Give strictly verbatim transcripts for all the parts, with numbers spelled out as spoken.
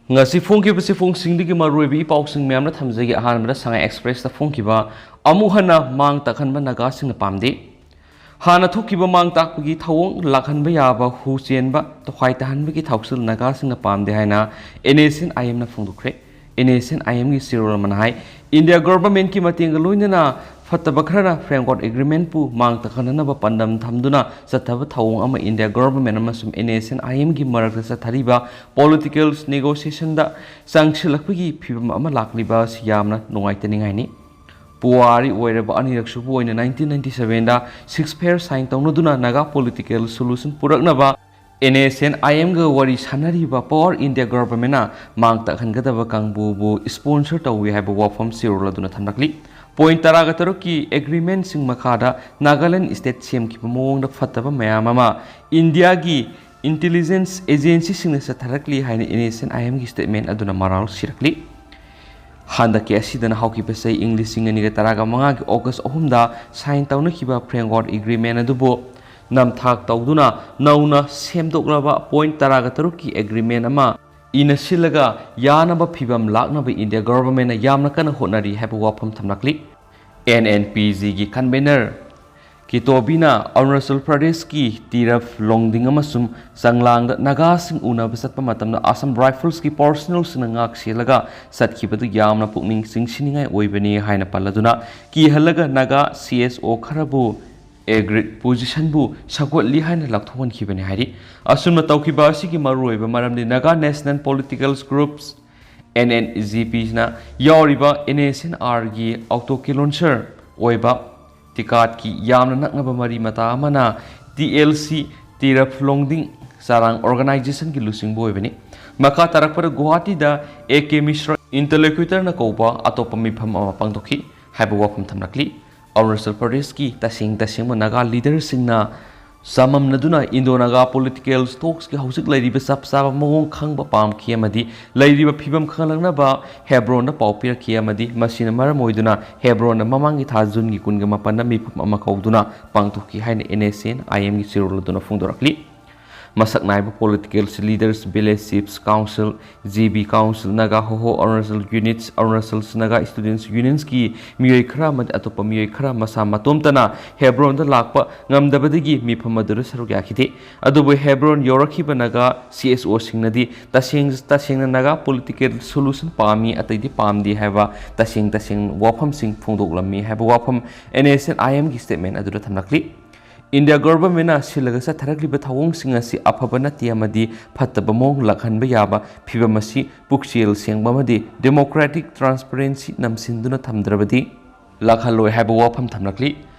ꯉꯁꯤ ꯐꯣꯡꯈꯤꯕ ꯆꯦꯐꯣꯡꯁꯤꯡꯗꯒꯤ ꯃꯔꯨꯑꯣꯏꯕ ꯏ ꯄꯥꯎꯁꯤꯡ ꯃꯌꯥꯝꯅ ꯊꯝꯖꯒꯦ꯫ ꯑꯍꯥꯟꯕꯗ ꯁꯉꯥꯏ ꯑꯦꯛꯁꯄ꯭ꯔꯦꯁꯇ ꯐꯣꯡꯈꯤꯕ, ꯑꯃꯨꯛ ꯍꯟꯅ ꯃꯥꯡ ꯇꯥꯛꯍꯟꯕ ꯅꯥꯒꯥꯁꯤꯡꯅ ꯄꯥꯝꯗꯦ꯫ ꯍꯥꯟꯅ ꯊꯣꯛꯈꯤꯕ ꯃꯥꯡ ꯇꯥꯛꯄꯒꯤ ꯊꯧꯑꯣꯡ ꯂꯥꯛꯍꯟꯕ ꯌꯥꯕ ꯍꯨ ꯆꯦꯟꯕ ꯇꯣꯈꯥꯏ ꯇꯥꯍꯟꯕꯒꯤ ꯊꯧꯁꯤꯜ ꯅꯥꯒꯥꯁꯤꯡꯅ ꯄꯥꯝꯗꯦ ꯍꯥꯏꯅ NSCN-IM-ꯅ ꯐꯣꯡꯗꯣꯛꯈ꯭ꯔꯦ꯫ NSCN-IM-ꯒꯤ ꯆꯦꯔꯣꯜ ꯑꯃꯅ ꯍꯥꯏ, ꯏꯟꯗꯤꯌꯥ ꯒꯣꯚꯔꯟꯃꯦꯟꯠꯀꯤ ꯃꯇꯦꯡꯒ ꯂꯣꯏꯅꯅ ꯐꯠꯇꯕ ꯈꯔꯅ Framework Agreement-ꯄꯨ ꯃꯥꯡ ꯇꯥꯛꯍꯟꯅꯅꯕ ꯄꯥꯟꯗꯝ ꯊꯝꯗꯨꯅ ꯆꯠꯊꯕ ꯊꯧꯑꯣꯡ ꯑꯃ ꯏꯟꯗꯤꯌꯥ ꯒꯣꯚꯔꯟꯃꯦꯟꯠ ꯑꯃꯁꯨꯡ NSCN-IM-ꯒꯤ ꯃꯔꯛꯇ ꯆꯠꯊꯔꯤꯕ political negotiation-ꯗ ꯆꯪꯁꯤꯜꯂꯛꯄꯒꯤ ꯐꯤꯚꯝ ꯑꯃ ꯂꯥꯛꯂꯤꯕ ꯑꯁꯤ ꯌꯥꯝꯅ ꯅꯨꯡꯉꯥꯏꯇꯅꯤꯡꯉꯥꯏꯅꯤ꯫ ꯄꯨꯋꯥꯔꯤ ꯑꯣꯏꯔꯕ ꯑꯅꯤꯔꯛ ꯁꯨꯕ ꯑꯣꯏꯅ nineteen ninety seven-ꯗ ceasefire sign ꯇꯧꯅꯗꯨꯅ Naga political solution ꯄꯨꯔꯛꯅꯕ NSCN-IM-ꯒ ꯋꯥꯔꯤ ꯁꯥꯟꯅꯔꯤꯕ power India government-ꯅ ꯃꯥꯡ ꯇꯥꯛꯍꯟꯒꯗꯕ ꯀꯥꯡꯕꯨꯕꯨ sponsor ꯇꯧꯏ ꯍꯥꯏꯕ ꯋꯥꯐꯝ ꯆꯦꯔꯣꯜ ꯑꯗꯨꯅ ꯊꯝꯂꯛꯂꯤ꯫ Point ꯇꯔꯥꯒ ꯇꯔꯨꯛꯀꯤ agreement-ꯁꯤꯡ ꯃꯈꯥꯗ ꯅꯥꯒꯥꯂꯦꯟ state ꯁꯦꯝꯈꯤꯕ ꯃꯑꯣꯡꯗ ꯐꯠꯇꯕ ꯃꯌꯥꯝ ꯑꯃ ꯏꯟꯗꯤꯌꯥꯒꯤ intelligence agency-ꯁꯤꯡꯅ ꯆꯠꯊꯔꯛꯂꯤ ꯍꯥꯏꯅ NSCN-IM-ꯒꯤ statement ꯑꯗꯨꯅ ꯃꯔꯥꯜ ꯁꯤꯔꯛꯂꯤ꯫ ꯍꯟꯗꯛꯀꯤ ꯑꯁꯤꯗꯅ ꯍꯧꯈꯤꯕ ꯆꯍꯤ ꯏꯪ ꯂꯤꯁꯤꯡ ꯑꯅꯤꯒ ꯇꯔꯥꯒ ꯃꯉꯥꯒꯤ August ꯑꯍꯨꯝꯗ sign ꯇꯧꯅꯈꯤꯕ Framework Agreement ꯑꯗꯨꯕꯨ ꯅꯝꯊꯥꯛ ꯇꯧꯗꯨꯅ ꯅꯧꯅ ꯁꯦꯝꯗꯣꯛꯂꯕ point ꯇꯔꯥꯒ ꯇꯔꯨꯛꯀꯤ agreement ꯑꯃ ꯏꯅ ꯁꯤꯜꯂꯒ ꯌꯥꯅꯕ ꯐꯤꯚꯝ ꯂꯥꯛꯅꯕ ꯏꯟꯗꯤꯌꯥ ꯒꯣꯚꯔꯟꯃꯦꯟꯠꯅ ꯌꯥꯝꯅ ꯀꯟꯅ ꯍꯣꯠꯅꯔꯤ ꯍꯥꯏꯕ ꯋꯥꯐꯝ ꯊꯝꯂꯛꯂꯤ꯫ NNPG-ꯒꯤ convener ꯀꯤꯇꯣꯕꯤꯅ ꯑꯔꯨꯅꯥꯆꯜ ꯄ꯭ꯔꯗꯦꯁꯀꯤ ꯇꯤꯔꯞ ꯂꯣꯡꯗꯤꯡ ꯑꯃꯁꯨꯡ ꯆꯪꯂꯥꯡꯗ ꯅꯥꯒꯥꯁꯤꯡ ꯎꯅꯕ ꯆꯠꯄ ꯃꯇꯝꯗ Assam Rifles-ꯀꯤ personnel-ꯁꯤꯡꯅ ꯉꯥꯛ ꯁꯦꯜꯂꯒ ꯆꯠꯈꯤꯕꯗꯨ ꯌꯥꯝꯅ ꯄꯨꯛꯅꯤꯡ ꯆꯤꯡꯁꯤꯟꯅꯤꯡꯉꯥꯏ ꯑꯣꯏꯕꯅꯤ ꯍꯥꯏꯅ ꯄꯜꯂꯗꯨꯅ, ꯀꯤꯍꯜꯂꯒ ꯅꯥꯒꯥ CSO ꯈꯔꯕꯨ agreed position-ꯕꯨ ꯁꯧꯒꯠꯂꯤ ꯍꯥꯏꯅ ꯂꯥꯎꯊꯣꯛꯍꯟꯈꯤꯕꯅꯤ ꯍꯥꯏꯔꯤ꯫ ꯑꯁꯨꯝꯅ ꯇꯧꯈꯤꯕ ꯑꯁꯤꯒꯤ ꯃꯔꯨꯑꯣꯏꯕ ꯃꯔꯝꯗꯤ Naga National Political Groups, NNGP-ꯅ ꯌꯥꯎꯔꯤꯕ NSCN-R-ꯒꯤ autokey launcher ꯑꯣꯏꯕ ꯇꯤꯀꯥꯠꯀꯤ ꯌꯥꯝꯅ ꯅꯛꯅꯕ ꯃꯔꯤ ꯃꯇꯥ ꯑꯃꯅ TLC, ꯇꯤꯔꯞ ꯂꯣꯡꯗꯤꯡ ꯆꯔꯥꯡ organization-ꯒꯤ ꯂꯨꯆꯤꯡꯕ ꯑꯣꯏꯕꯅꯤ꯫ ꯃꯈꯥ ꯇꯥꯔꯛꯄꯗ ꯒꯨꯋꯥꯍꯥꯇꯤꯗ A K Mishra Interlocutor-ꯅ ꯀꯧꯕ ꯑꯇꯣꯞꯄ ꯃꯤꯐꯝ ꯑꯃ ꯄꯥꯡꯊꯣꯛꯈꯤ ꯍꯥꯏꯕ ꯋꯥꯐꯝ ꯊꯝꯂꯛꯂꯤ꯫ ꯑꯔꯨꯅꯥꯆꯜ ꯄ꯭ꯔꯗꯦꯁꯀꯤ ꯇꯁꯦꯡ ꯇꯁꯦꯡꯕ ꯅꯥꯒꯥ leader-ꯁꯤꯡꯅ ꯆꯃꯝꯅꯗꯨꯅ Indo-Naga political talks-ꯀꯤ ꯍꯧꯖꯤꯛ ꯂꯩꯔꯤꯕ ꯆꯞ ꯆꯥꯕ ꯃꯑꯣꯡ ꯈꯪꯕ ꯄꯥꯝꯈꯤ ꯑꯃꯗꯤ ꯂꯩꯔꯤꯕ ꯐꯤꯕꯝ ꯈꯪꯂꯛꯅꯕ ꯍꯦꯕ꯭ꯔꯣꯟꯗ ꯄꯥꯎ ꯄꯤꯔꯛꯈꯤ, ꯑꯃꯗꯤ ꯃꯁꯤꯅ ꯃꯔꯝ ꯑꯣꯏꯗꯨꯅ ꯍꯦꯕ꯭ꯔꯣꯟꯗ ꯃꯃꯥꯡꯒꯤ ꯊꯥ ꯖꯨꯟꯒꯤ ꯀꯨꯟꯒ ꯃꯥꯄꯟꯗ ꯃꯤꯐꯝ ꯑꯃ ꯀꯧꯗꯨꯅ ꯄꯥꯡꯊꯣꯛꯈꯤ ꯍꯥꯏꯅ NSCN-IM-ꯒꯤ ꯆꯦꯔꯣꯜ ꯑꯗꯨꯅ ꯐꯣꯡꯗꯣꯔꯛꯂꯤ꯫ ꯃꯁꯛ ꯅꯥꯏꯕ political leaders, village chiefs council, G B council, Naga Hoho Arunachal units, Arunachal Naga Students Unionsꯀꯤ ꯃꯤꯑꯣꯏ ꯈꯔ ꯑꯃꯗꯤ ꯑꯇꯣꯞꯄ ꯃꯤꯑꯣꯏ ꯈꯔ ꯃꯁꯥ ꯃꯇꯣꯝꯇꯅ ꯍꯦꯕ꯭ꯔꯣꯟꯗ ꯂꯥꯛꯄ ꯉꯝꯗꯕꯗꯒꯤ ꯃꯤꯐꯝ ꯑꯗꯨꯗ ꯁꯔꯨꯛ ꯌꯥꯈꯤꯗꯦ꯫ ꯑꯗꯨꯕꯨ ꯍꯦꯕ꯭ꯔꯣꯟ ꯌꯧꯔꯛꯈꯤꯕ ꯅꯥꯒꯥ C S Oꯁꯤꯡꯅꯗꯤ ꯇꯁꯦꯡ-, ꯇꯁꯦꯡꯅ ꯅꯥꯒꯥ political solution ꯄꯥꯝꯃꯤ, ꯑꯇꯩꯗꯤ ꯄꯥꯝꯗꯦ ꯍꯥꯏꯕ ꯇꯁꯦꯡ ꯇꯁꯦꯡ ꯋꯥꯐꯝꯁꯤꯡ ꯐꯣꯡꯗꯣꯛꯂꯝꯃꯤ ꯍꯥꯏꯕ ꯋꯥꯐꯝ N S N I Mꯒꯤ statement ꯑꯗꯨꯗ ꯊꯝꯂꯛꯂꯤ꯫ ꯏꯟꯗꯤꯌꯥ ꯒꯣꯚꯔꯟꯃꯦꯟꯠꯅ ꯁꯤꯜꯂꯒ ꯆꯠꯊꯔꯛꯂꯤꯕ ꯊꯧꯑꯣꯡꯁꯤꯡ ꯑꯁꯤ ꯑꯐꯕ ꯅꯠꯇꯦ ꯑꯃꯗꯤ ꯐꯠꯇꯕ ꯃꯑꯣꯡ ꯂꯥꯛꯍꯟꯕ ꯌꯥꯕ ꯐꯤꯚꯝ ꯑꯁꯤ ꯄꯨꯛꯆꯦꯜ ꯁꯦꯡꯕ ꯑꯃꯗꯤ democratic transparency ꯅꯝꯁꯤꯟꯗꯨꯅ ꯊꯝꯗ꯭ꯔꯕꯗꯤ ꯂꯥꯛꯍꯜꯂꯣꯏ ꯍꯥꯏꯕ ꯋꯥꯐꯝ ꯊꯝꯂꯛꯂꯤ꯫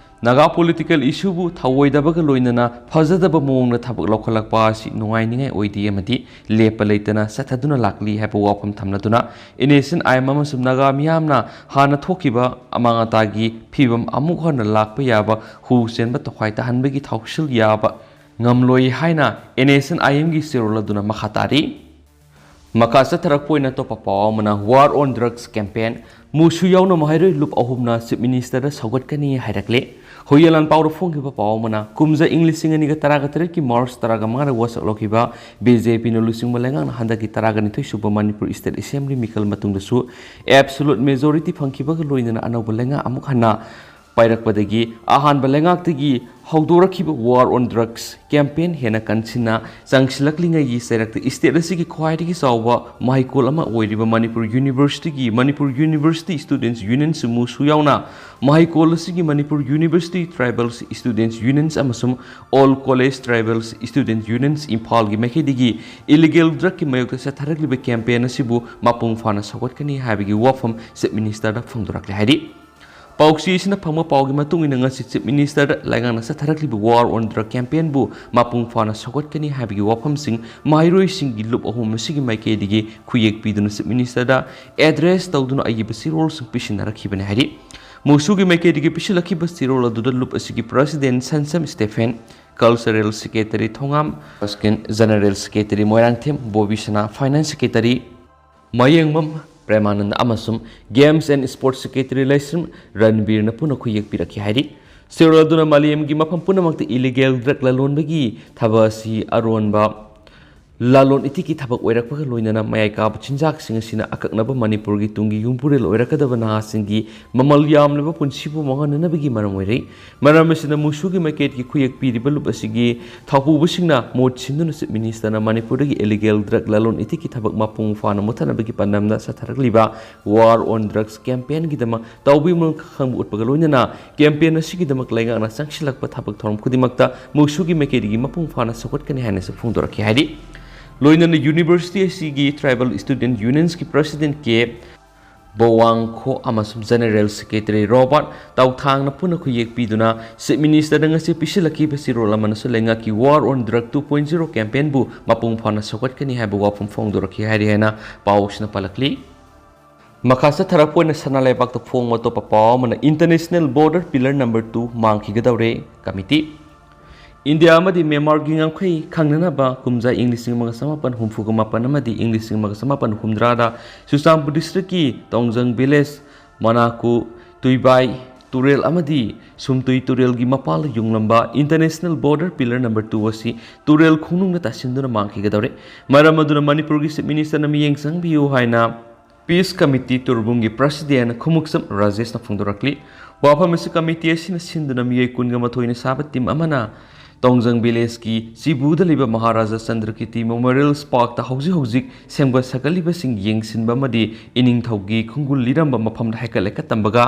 ꯅꯥꯒꯥ political issueꯕꯨ ꯊꯧꯑꯣꯏꯗꯕꯒ ꯂꯣꯏꯅꯅ ꯐꯖꯗꯕ ꯃꯑꯣꯡꯗ ꯊꯕꯛ ꯂꯧꯈꯠꯂꯛꯄ ꯑꯁꯤ ꯅꯨꯡꯉꯥꯏꯅꯤꯡꯉꯥꯏ ꯑꯣꯏꯗꯦ ꯑꯃꯗꯤ ꯂꯦꯞꯄ ꯂꯩꯇꯅ ꯆꯠꯊꯗꯨꯅ ꯂꯥꯛꯂꯤ ꯍꯥꯏꯕ ꯋꯥꯐꯝ ꯊꯝꯂꯗꯨꯅ N S N I M ꯑꯃꯁꯨꯡ ꯅꯥꯒꯥ ꯃꯤꯌꯥꯝꯅ ꯍꯥꯟꯅ ꯊꯣꯛꯈꯤꯕ ꯑꯃꯥꯡ ꯑꯇꯥꯒꯤ ꯐꯤꯚꯝ ꯑꯃꯨꯛ ꯍꯟꯅ ꯂꯥꯛꯄ ꯌꯥꯕ ꯍꯨ ꯆꯦꯟꯕ ꯇꯣꯈꯥꯏ ꯇꯥꯍꯟꯕꯒꯤ ꯊꯧꯁꯤꯜ ꯌꯥꯕ ꯉꯝꯂꯣꯏ ꯍꯥꯏꯅ N S N I Mꯒꯤ ꯆꯦꯔꯣꯜ ꯑꯗꯨꯅ ꯃꯈꯥ ꯇꯥꯔꯤ꯫ ꯃꯈꯥ ꯆꯠꯊꯔꯛꯄ ꯑꯣꯏꯅ ꯑꯇꯣꯞꯄ ꯄꯥꯎ ꯑꯃꯅ War on Drugs campaign, ꯃꯨꯁꯨ ꯌꯥꯎꯅ ꯃꯍꯩꯔꯣꯏ ꯂꯨꯞ ꯑꯍꯨꯝꯅ Chief Ministerꯗ ꯁꯧꯒꯠꯀꯅꯤ ꯍꯥꯏꯔꯛꯂꯦ꯫ ꯍꯨꯏꯌꯦꯟ ꯂꯥꯟꯄꯥꯎꯗ ꯐꯣꯡꯈꯤꯕ ꯄꯥꯎ ꯑꯃꯅ ꯀꯨꯝꯖꯥ ꯏꯪ ꯂꯤꯁꯤꯡ ꯑꯅꯤꯒ ꯇꯔꯥꯒ ꯇꯔꯦꯠꯀꯤ March ꯇꯔꯥꯒ ꯃꯉꯥꯗ ꯋꯥꯁꯛ ꯂꯧꯈꯤꯕ B J Pꯅ ꯂꯨꯆꯤꯡꯕ ꯂꯩꯉꯥꯛꯅ ꯍꯟꯗꯛꯀꯤ ꯇꯔꯥꯒ ꯅꯤꯊꯣꯏ ꯁꯨꯕ ꯃꯅꯤꯄꯨꯔ State Assembly ꯃꯤꯈꯜ ꯃꯇꯨꯡꯗꯁꯨ absolute majority ꯐꯪꯈꯤꯕꯒ ꯂꯣꯏꯅꯅ ꯑꯅꯧꯕ ꯂꯩꯉꯥꯛ ꯑꯃꯨꯛ ꯍꯟꯅ ꯄꯥꯏꯔꯛꯄꯗꯒꯤ ꯑꯍꯥꯟꯕ ꯂꯩꯉꯥꯛꯇꯒꯤ ꯍꯧꯗꯣꯔꯛꯈꯤꯕ War on Drugs campaign ꯍꯦꯟꯅ ꯀꯟꯁꯤꯟꯅ ꯆꯪꯁꯤꯜꯂꯛꯂꯤꯉꯩꯒꯤ ꯆꯩꯔꯛꯇ state ꯑꯁꯤꯒꯤ ꯈ꯭ꯋꯥꯏꯗꯒꯤ ꯆꯥꯎꯕ ꯃꯍꯩꯀꯣꯜ ꯑꯃ ꯑꯣꯏꯔꯤꯕ Manipur Universityꯒꯤ Manipur University Students Union ꯁꯨꯃꯨꯁꯨ ꯌꯥꯎꯅ ꯃꯍꯩꯀꯣꯜ ꯑꯁꯤꯒꯤ Manipur University Tribals Students Unions ꯑꯃꯁꯨꯡ All College Tribals Students Unions ꯏꯝꯐꯥꯜꯒꯤ ꯃꯥꯏꯀꯩꯗꯒꯤ illegal drugꯀꯤ ꯃꯥꯌꯣꯛꯇ ꯆꯠꯊꯔꯛꯂꯤꯕ campaign ꯑꯁꯤꯕꯨ ꯃꯄꯨꯡ ꯐꯥꯅ ꯁꯧꯒꯠꯀꯅꯤ ꯍꯥꯏꯕꯒꯤ ꯋꯥꯐꯝ Chief Ministerꯗ ꯐꯣꯡꯗꯣꯔꯛꯂꯦ ꯍꯥꯏꯔꯤ꯫ ꯄꯥꯎꯆꯦ ꯑꯁꯤꯅ ꯐꯪꯕ ꯄꯥꯎꯒꯤ ꯃꯇꯨꯡ ꯏꯟꯅ ꯉꯁꯤ Chief Ministerꯗ ꯂꯩꯉꯥꯛꯅ ꯆꯠꯊꯔꯛꯂꯤꯕ War on Drug campaignꯕꯨ ꯃꯄꯨꯡ ꯐꯥꯅ ꯁꯧꯒꯠꯀꯅꯤ ꯍꯥꯏꯕꯒꯤ ꯋꯥꯐꯝꯁꯤꯡ ꯃꯍꯩꯔꯣꯏꯁꯤꯡꯒꯤ ꯂꯨꯞ ꯑꯍꯨꯝ ꯑꯁꯤꯒꯤ ꯃꯥꯏꯀꯩꯗꯒꯤ ꯈꯨꯌꯦꯛ ꯄꯤꯗꯨꯅ Chief Ministerꯗ address ꯇꯧꯗꯨꯅ ꯑꯏꯕ ꯆꯦꯔꯣꯜꯁꯤꯡ ꯄꯤꯁꯤꯟꯅꯔꯛꯈꯤꯕꯅꯤ ꯍꯥꯏꯔꯤ꯫ ꯃꯨꯁꯨꯒꯤ ꯃꯥꯏꯀꯩꯗꯒꯤ ꯄꯤꯁꯤꯜꯂꯛꯈꯤꯕ ꯆꯦꯔꯣꯜ ꯑꯗꯨꯗ ꯂꯨꯞ ꯑꯁꯤꯒꯤ President ꯁꯟꯁꯝ Stephen, Cultural Secretary ꯊꯣꯉꯥꯝ ꯄꯁꯀꯤꯟ, General Secretary Moirangthem ꯕꯣꯕꯤꯁꯅꯥ, Finance Secretary ꯃꯌꯦꯡꯕꯝ ꯄ꯭ꯔꯦꯃꯥꯅꯟꯗ ꯑꯃꯁꯨꯡ Games and Sports Secretary ꯂꯩꯁ꯭ꯔꯝ ꯔꯟꯕꯤꯔꯅ ꯄꯨꯟꯅ ꯈꯨꯌꯦꯛ ꯄꯤꯔꯛꯈꯤ ꯍꯥꯏꯔꯤ꯫ ꯁꯤꯔꯣꯜ ꯑꯗꯨꯅ ꯃꯥꯂꯦꯝꯒꯤ ꯃꯐꯝ ꯄꯨꯝꯅꯃꯛꯇ illegal drug ꯂꯂꯣꯟꯕꯒꯤ ꯊꯕꯛ ꯑꯁꯤ ꯑꯔꯣꯟꯕ ꯂꯂꯣꯟ ꯏꯇꯤꯛꯀꯤ ꯊꯕꯛ ꯑꯣꯏꯔꯛꯄꯒ ꯂꯣꯏꯅꯅ ꯃꯌꯥꯏ ꯀꯥꯕ ꯆꯤꯟꯖꯥꯛꯁꯤꯡ ꯑꯁꯤꯅ ꯑꯀꯛꯅꯕ ꯃꯅꯤꯄꯨꯔꯒꯤ ꯇꯨꯡꯒꯤ ꯌꯨꯝꯕꯨꯔꯦꯜ ꯑꯣꯏꯔꯛꯀꯗꯕ ꯅꯍꯥꯁꯤꯡꯒꯤ ꯃꯃꯜ ꯌꯥꯝꯂꯕ ꯄꯨꯟꯁꯤꯕꯨ ꯃꯥꯡꯍꯟꯅꯅꯕꯒꯤ ꯃꯔꯝ ꯑꯣꯏꯔꯛꯏ꯫ ꯃꯔꯝ ꯑꯁꯤꯅ ꯃꯨꯁꯨꯒꯤ ꯃꯥꯏꯀꯩꯗꯒꯤ ꯈꯨꯌꯦꯛ ꯄꯤꯔꯤꯕ ꯂꯨꯞ ꯑꯁꯤꯒꯤ ꯊꯧꯄꯨꯕꯁꯤꯡꯅ ꯃꯍꯨꯠ ꯁꯤꯟꯗꯨꯅ Chief Minister ꯅ ꯃꯅꯤꯄꯨꯔꯗꯒꯤ illegal drug ꯂꯂꯣꯟ ꯏꯇꯤꯛꯀꯤ ꯊꯕꯛ ꯃꯄꯨꯡ ꯐꯥꯅ ꯃꯨꯠꯊꯠꯅꯕꯒꯤ ꯄꯥꯟꯗꯝꯗ ꯆꯠꯊꯔꯛꯂꯤꯕ War on Drugs campaign ꯒꯤꯗꯃꯛ ꯇꯧꯕꯤꯃꯜ ꯈꯪꯕ ꯎꯠꯄꯒ ꯂꯣꯏꯅꯅ campaign ꯑꯁꯤꯒꯤꯗꯃꯛ ꯂꯩꯉꯥꯛꯅ ꯆꯪꯁꯤꯜꯂꯛꯄ ꯊꯕꯛ ꯊꯧꯔꯝ ꯈꯨꯗꯤꯡꯃꯛꯇ ꯃꯨꯁꯨꯒꯤ ꯃꯥꯏꯀꯩꯗꯒꯤ ꯃꯄꯨꯡ ꯐꯥꯅ ꯁꯧꯒꯠꯀꯅꯤ ꯍꯥꯏꯅꯁꯨ ꯐꯣꯡꯗꯣꯔꯛꯈꯤ ꯍꯥꯏꯔꯤ꯫ ꯂꯣꯏꯅꯅ university ꯑꯁꯤꯒꯤ Tribal Student Unions ꯀꯤ President ꯀꯦ ꯕꯣꯋꯥꯡꯈꯣ ꯑꯃꯁꯨꯡ General Secretary ꯔꯣꯕꯥꯔꯠ ꯇꯧꯊꯥꯡꯅ ꯄꯨꯟꯅ ꯈꯨꯌꯦꯛ ꯄꯤꯗꯨꯅ Chief Minister ꯗ ꯉꯁꯤ ꯄꯤꯁꯤꯜꯂꯛꯈꯤꯕ ꯆꯦꯔꯣꯜ ꯑꯃꯅꯁꯨ ꯂꯩꯉꯥꯛꯀꯤ War on Drug two point zero campaign ꯕꯨ ꯃꯄꯨꯡ ꯐꯥꯅ ꯁꯧꯒꯠꯀꯅꯤ ꯍꯥꯏꯕ ꯋꯥꯐꯝ ꯐꯣꯡꯗꯣꯔꯛꯈꯤ ꯍꯥꯏꯔꯤ ꯍꯥꯏꯅ ꯄꯥꯎꯁꯤꯅ ꯄꯜꯂꯛꯂꯤ꯫ ꯃꯈꯥ ꯆꯠꯊꯔꯛꯄ ꯑꯣꯏꯅ ꯁꯅꯥ ꯂꯩꯕꯥꯛꯇ ꯐꯣꯡꯕ ꯑꯇꯣꯞꯄ ꯄꯥꯎ ꯑꯃꯅ International Border Pillar number two ꯃꯥꯡꯈꯤꯒꯗꯧꯔꯦ꯫ Committee꯫ India ꯑꯃꯗꯤ ꯃ꯭ꯌꯥꯟꯃꯥꯔꯒꯤ ꯉꯝꯈꯩ ꯈꯪꯅꯅꯕ ꯀꯨꯝꯖꯥ ꯏꯪ ꯂꯤꯁꯤꯡ ꯑꯃꯒ ꯆꯃꯥꯄꯟ ꯍꯨꯝꯐꯨꯒ ꯃꯥꯄꯟ ꯑꯃꯗꯤ ꯏꯪ ꯂꯤꯁꯤꯡ ꯑꯃꯒ ꯆꯃꯥꯄꯟ ꯍꯨꯝꯗ꯭ꯔꯥꯗ ꯆꯨꯔꯆꯥꯟꯄꯨꯔ district ꯀꯤ ꯇꯣꯡꯖꯪ village, ꯃꯅꯥꯀꯨ, ꯇꯨꯏꯕꯥꯏ ꯇꯨꯔꯦꯜ ꯑꯃꯗꯤ ꯁꯨꯝꯇꯨꯏ ꯇꯨꯔꯦꯜꯒꯤ ꯃꯄꯥꯜꯗ ꯌꯨꯡꯂꯝꯕ International Border Pillar number two ꯑꯁꯤ ꯇꯨꯔꯦꯜ ꯈꯣꯡꯅꯨꯡꯗ ꯇꯥꯁꯤꯟꯗꯨꯅ ꯃꯥꯡꯈꯤꯒꯗꯧꯔꯦ꯫ ꯃꯔꯝ ꯑꯗꯨꯅ ꯃꯅꯤꯄꯨꯔꯒꯤ Chief Minister ꯅ ꯃꯤꯠꯌꯦꯡ ꯆꯪꯕꯤꯌꯨ ꯍꯥꯏꯅ Peace Committee ꯇꯨꯔꯕꯨꯡꯒꯤ President ꯈꯨꯃꯨꯛꯆꯝ ꯔꯥꯖꯦꯁꯅ ꯐꯣꯡꯗꯣꯔꯛꯂꯤ꯫ ꯋꯥꯐꯝ ꯑꯁꯤ committee ꯑꯁꯤꯅ ꯁꯤꯟꯗꯨꯅ ꯃꯤꯑꯣꯏ ꯀꯨꯟꯒ ꯃꯥꯊꯣꯏꯅ ꯁꯥꯕ team ꯑꯃꯅ ꯇꯣꯡꯖꯪ village ꯀꯤ ꯆꯤꯕꯨꯗ ꯂꯩꯕ ꯃꯍꯥꯔꯥꯖꯥ ꯆꯟꯗ꯭ꯔꯀꯤꯔꯇꯤ Memorial Park ꯇ ꯍꯧꯖꯤꯛ ꯍꯧꯖꯤꯛ ꯁꯦꯝꯒꯠ ꯁꯥꯒꯠꯂꯤꯕꯁꯤꯡ ꯌꯦꯡꯁꯤꯟꯕ ꯑꯃꯗꯤ ꯏꯅꯤꯡꯊꯧꯒꯤ ꯈꯣꯡꯒꯨꯜ ꯂꯤꯔꯝꯕ ꯃꯐꯝꯗ ꯍꯥꯏꯀꯠ ꯂꯩꯀꯠ ꯇꯝꯕꯒ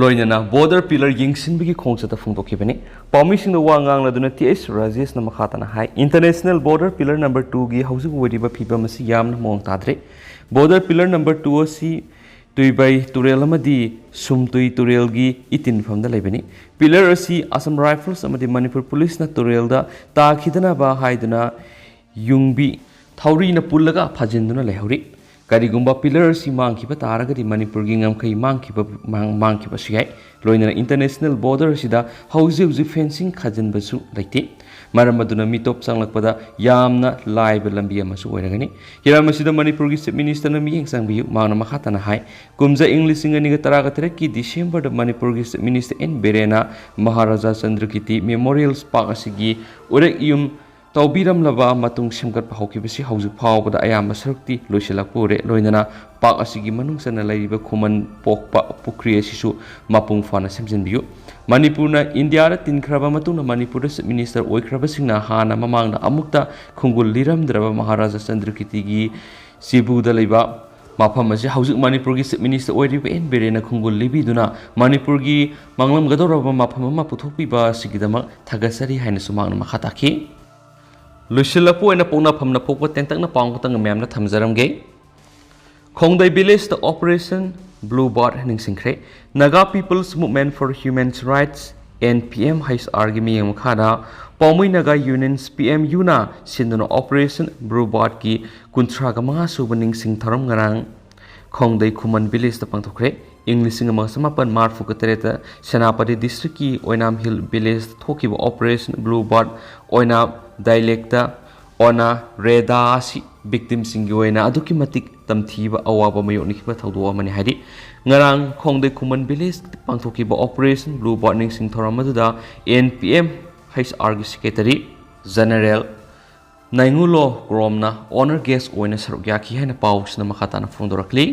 ꯂꯣꯏꯅꯅ Border Pillar ꯌꯦꯡꯁꯤꯟꯕꯒꯤ ꯈꯣꯡꯆꯠꯇ ꯐꯣꯡꯗꯣꯛꯈꯤꯕꯅꯤ꯫ ꯄꯥꯎꯃꯤꯁꯤꯡꯗ ꯋꯥ ꯉꯥꯡꯂꯗꯨꯅ ꯇꯤ ꯑꯩꯆ ꯔꯥꯖꯦꯁꯅ ꯃꯈꯥ ꯇꯥꯅ ꯍꯥꯏ, International Border Pillar number two ꯒꯤ ꯍꯧꯖꯤꯛ ꯑꯣꯏꯔꯤꯕ ꯐꯤꯕꯝ ꯑꯁꯤ ꯌꯥꯝꯅ ꯃꯑꯣꯡ ꯇꯥꯗ꯭ꯔꯦ꯫ Border Pillar number two ꯑꯁꯤ ꯇꯨꯏꯕꯥꯏ ꯇꯨꯔꯦꯜ ꯑꯃꯗꯤ ꯁꯨꯝꯇꯨꯏ ꯇꯨꯔꯦꯜꯒꯤ ꯏꯇꯤꯟꯐꯝꯗ ꯂꯩꯕꯅꯤ꯫ Pillar ꯑꯁꯤ Assam Rifles ꯑꯃꯗꯤ ꯃꯅꯤꯄꯨꯔ ꯄꯨꯂꯤꯁꯅ ꯇꯨꯔꯦꯜꯗ ꯇꯥꯈꯤꯗꯅꯕ ꯍꯥꯏꯗꯨꯅ ꯌꯨꯡꯕꯤ ꯊꯧꯔꯤꯅ ꯄꯨꯜꯂꯒ ꯐꯥꯖꯤꯟꯗꯨꯅ ꯂꯩꯍꯧꯔꯤ꯫ ꯀꯔꯤꯒꯨꯝꯕ ꯄꯤꯂꯔ ꯑꯁꯤ ꯃꯥꯡꯈꯤꯕ ꯇꯥꯔꯒꯗꯤ ꯃꯅꯤꯄꯨꯔꯒꯤ ꯉꯝꯈꯩ ꯃꯥꯡꯈꯤꯕ, ꯃꯥꯡ-, ꯃꯥꯡꯈꯤꯕꯁꯨ ꯌꯥꯏ꯫ ꯂꯣꯏꯅꯅ ꯏꯟꯇꯔꯅꯦꯁꯅꯦꯜ ꯕꯣꯔꯗꯔ ꯑꯁꯤꯗ ꯍꯧꯖꯤꯛ ꯍꯧꯖꯤꯛ ꯐꯦꯟꯁꯤꯡ ꯈꯥꯖꯤꯟꯕꯁꯨ ꯂꯩꯇꯦ꯫ ꯃꯔꯝ ꯑꯗꯨꯅ ꯃꯤꯇꯣꯞ ꯆꯪꯂꯛꯄꯗ ꯌꯥꯝꯅ ꯂꯥꯏꯕ ꯂꯝꯕꯤ ꯑꯃꯁꯨ ꯑꯣꯏꯔꯒꯅꯤ꯫ ꯍꯤꯔꯝ ꯑꯁꯤꯗ ꯃꯅꯤꯄꯨꯔꯒꯤ ꯆꯤꯐ ꯃꯤꯅꯤꯁꯇꯔꯅ ꯃꯤꯠꯌꯦꯡ ꯆꯪꯕꯤꯌꯨ꯫ ꯃꯍꯥꯛꯅ ꯃꯈꯥ ꯇꯥꯅ ꯍꯥꯏ, ꯀꯨꯝꯖꯥ ꯏꯪ ꯂꯤꯁꯤꯡ ꯑꯅꯤꯒ ꯇꯔꯥꯒ ꯇꯔꯦꯠꯀꯤ ꯗꯤꯁꯦꯝꯕꯔꯗ ꯃꯅꯤꯄꯨꯔꯒꯤ ꯆꯤꯐ ꯃꯤꯅꯤꯁꯇꯔ ꯑꯦꯟ ꯕꯤꯔꯦꯟꯅ ꯃꯍꯥꯔꯥꯖꯥ ꯆꯟꯗ꯭ꯔꯀꯤꯔꯇꯤ ꯃꯦꯃꯣꯔꯤꯌꯦꯜ ꯄꯥꯔꯛ ꯑꯁꯤꯒꯤ ꯎꯔꯦꯛ ꯌꯨꯝ ꯇꯧꯕꯤꯔꯝꯂꯕ ꯃꯇꯨꯡ ꯁꯦꯝꯒꯠꯄ ꯍꯧꯈꯤꯕꯁꯤ ꯍꯧꯖꯤꯛ ꯐꯥꯎꯕꯗ ꯑꯌꯥꯝꯕ ꯁꯔꯨꯛꯇꯤ ꯂꯣꯏꯁꯤꯜꯂꯛꯄ ꯎꯔꯦ꯫ ꯂꯣꯏꯅꯅ ꯄꯥꯔꯛ ꯑꯁꯤꯒꯤ ꯃꯅꯨꯡ ꯆꯟꯅ ꯂꯩꯔꯤꯕ ꯈꯨꯃꯟ ꯄꯣꯛꯄ ꯄꯨꯈ꯭ꯔꯤ ꯑꯁꯤꯁꯨ ꯃꯄꯨꯡ ꯐꯥꯅ ꯁꯦꯝꯖꯤꯟꯕꯤꯌꯨ꯫ ꯃꯅꯤꯄꯨꯔꯅ ꯏꯟꯗꯤꯌꯥꯗ ꯇꯤꯟꯈ꯭ꯔꯕ ꯃꯇꯨꯡꯗ ꯃꯅꯤꯄꯨꯔꯗ ꯆꯤꯐ ꯃꯤꯅꯤꯁꯇꯔ ꯑꯣꯏꯈ꯭ꯔꯕꯁꯤꯡꯅ ꯍꯥꯟꯅ ꯃꯃꯥꯡꯗ ꯑꯃꯨꯛꯇ ꯈꯣꯡꯒꯨꯜ ꯂꯤꯔꯝꯗ꯭ꯔꯕ ꯃꯍꯥꯔꯥꯖꯥ ꯆꯟꯗ꯭ꯔꯀꯤꯔꯇꯤꯒꯤ ꯆꯤꯕꯨꯗ ꯂꯩꯕ ꯃꯐꯝ ꯑꯁꯤ ꯍꯧꯖꯤꯛ ꯃꯅꯤꯄꯨꯔꯒꯤ ꯆꯤꯐ ꯃꯤꯅꯤꯁꯇꯔ ꯑꯣꯏꯔꯤꯕ ꯑꯦꯟ ꯕꯤꯔꯦꯟꯅ ꯈꯣꯡꯒꯨꯜ ꯂꯤꯕꯤꯗꯨꯅ ꯃꯅꯤꯄꯨꯔꯒꯤ ꯃꯥꯡꯂꯝꯒꯗꯧꯔꯕ ꯃꯐꯝ ꯑꯃ ꯄꯨꯊꯣꯛꯄꯤꯕ ꯑꯁꯤꯒꯤꯗꯃꯛ ꯊꯥꯒꯠꯆꯔꯤ ꯍꯥꯏꯅꯁꯨ ꯃꯍꯥꯛꯅ ꯃꯈꯥ ꯇꯥꯈꯤ꯫ ꯂꯣꯏꯁꯤꯜꯂꯛꯄ ꯑꯣꯏꯅ ꯄꯣꯛꯅꯐꯝꯅ ꯄꯣꯛꯄ ꯇꯦꯟꯇꯛꯅ ꯄꯥꯎ ꯑꯃꯈꯛꯇꯪ ꯃꯌꯥꯝꯗ ꯊꯝꯖꯔꯝꯒꯦ꯫ ꯈꯣꯡꯗꯩ ꯚꯤꯂꯦꯖꯇ ꯑꯣꯄꯔꯦꯁꯟ ꯕ꯭ꯂꯨ ꯕꯥꯔꯠ ꯅꯤꯡꯁꯤꯡꯈ꯭ꯔꯦ꯫ Naga People's Movement for Human Rights, N P M H R ꯒꯤ ꯃꯤꯠꯌꯦꯡ ꯃꯈꯥꯗ ꯄꯥꯎꯃꯩ Naga union, P M U ꯅ ꯁꯤꯟꯗꯨꯅ ꯑꯣꯄꯔꯦꯁꯟ ꯕ꯭ꯂꯨ ꯕꯥꯔꯠꯀꯤ ꯀꯨꯟꯊ꯭ꯔꯥꯒ ꯃꯉꯥ ꯁꯨꯕ ꯅꯤꯡꯁꯤꯡ ꯊꯧꯔꯝ ꯉꯔꯥꯡ ꯈꯣꯡꯗꯩ ꯈꯨꯃꯟ ꯚꯤꯂꯦꯖꯇ ꯄꯥꯡꯊꯣꯛꯈ꯭ꯔꯦ꯫ ꯏꯪ ꯂꯤꯁꯤꯡ ꯑꯃꯒ ꯆꯃꯥꯄꯟ ꯃꯔꯤꯐꯨꯒ ꯇꯔꯦꯠꯇ ꯁꯦꯅꯥꯄꯇꯤ ꯗꯤꯁꯇ꯭ꯔꯤꯛꯀꯤ ꯑꯣꯏꯅꯥꯝ ꯍꯤꯜ ꯚꯤꯂꯦꯖꯇ ꯊꯣꯛꯈꯤꯕ ꯑꯣꯄꯔꯦꯁꯟ ꯕ꯭ꯂꯨ ꯕꯥꯔꯠ ꯑꯣꯏꯅꯥꯝ ꯗꯥꯏꯂꯦꯛꯇ ꯑꯣꯅꯥ ꯔꯦꯗꯥ ꯑꯁꯤ ꯚꯤꯛꯇꯤꯝꯁꯤꯡꯒꯤ ꯑꯣꯏꯅ ꯑꯗꯨꯛꯀꯤ ꯃꯇꯤꯛ ꯇꯝꯊꯤꯕ ꯑꯋꯥꯕ ꯃꯥꯌꯣꯛꯅꯈꯤꯕ ꯊꯧꯗꯣꯛ ꯑꯃꯅꯤ ꯍꯥꯏꯔꯤ꯫ ꯉꯔꯥꯡ ꯈꯣꯡꯗꯩ ꯈꯨꯃꯟ ꯚꯤꯂꯦꯖꯇ ꯄꯥꯡꯊꯣꯛꯈꯤꯕ ꯑꯣꯄꯔꯦꯁꯟ ꯕ꯭ꯂꯨ ꯕꯥꯔꯠ ꯅꯤꯡꯁꯤꯡ ꯊꯧꯔꯝ ꯑꯗꯨꯗ N P M H R ꯒꯤ ꯁꯦꯀ꯭ꯔꯦꯇꯔꯤ ꯖꯦꯅꯔꯦꯜ ꯅꯥꯏꯉꯨꯂꯣ ꯀ꯭ꯔꯣꯝꯅ ꯑꯣꯅꯔ ꯒꯦꯁ ꯑꯣꯏꯅ ꯁꯔꯨꯛ ꯌꯥꯈꯤ ꯍꯥꯏꯅ ꯄꯥꯎꯁꯤꯅ ꯃꯈꯥ ꯇꯥꯅ ꯐꯣꯡꯗꯣꯔꯛꯂꯤ꯫